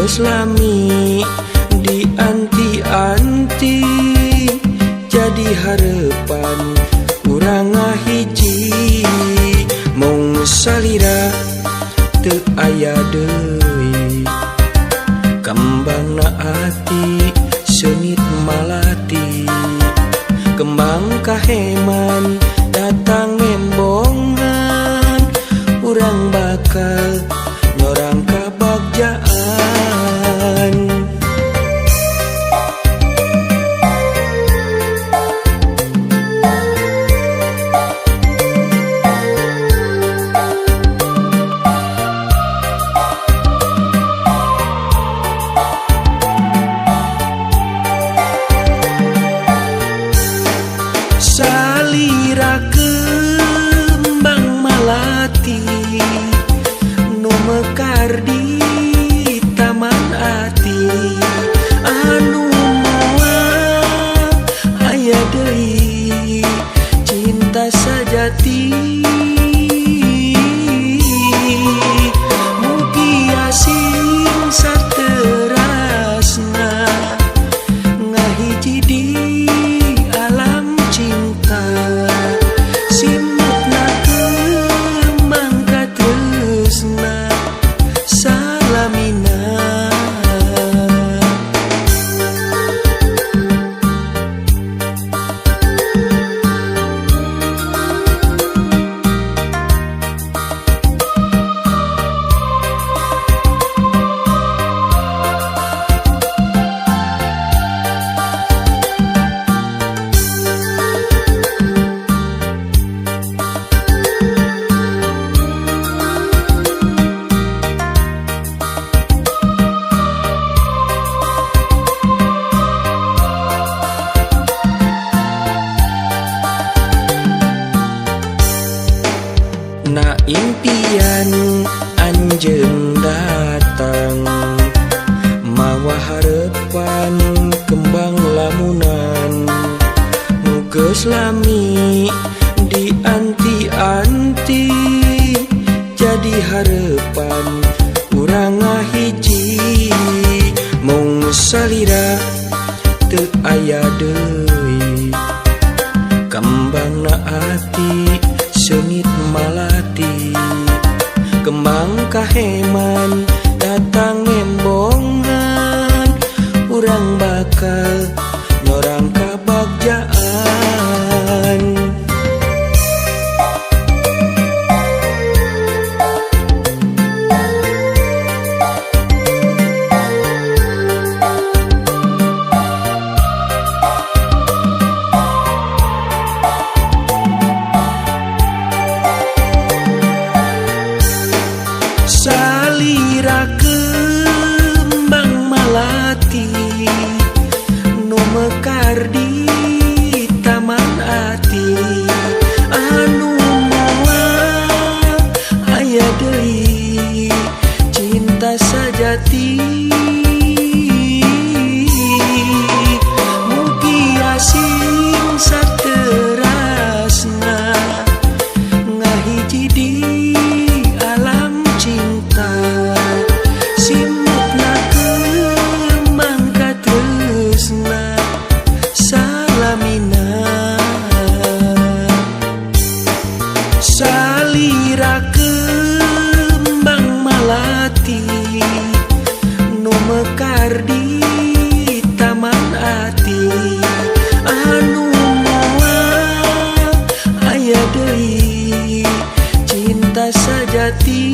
geus lami dianti-anti, jadi harepan urang ngahiji. Mung salira teu aya deui, kembangna ati seungit malati. Kembang kaheman datang embongan, urang bakal nyorang kabagjaan. Salira kembang malati nu mekar di taman ati, anu moal aya deui cinta sajati. Mugia sing saterasna ngahiji di alam cinta, simutna kembang katresna salamina. Na impian anjeun datang, mawa harepan kembang lamunan. Nu geus lami dianti-anti, jadi harepan urang ngahiji. Mung salira teu aya deui, kembangna ati seungit malati. Kembang kaheman datang embongan, urang bakal nyorang kabagjaan. Salira kembang malati nu mekar di taman ati, anu moal aya deui cinta sajati. Mugia sing saterasna ngahiji di alam cinta, simutna kembang katresna salamina. Salira kembang malati nu mekar di taman ati, anu moal aya deui cinta sajati.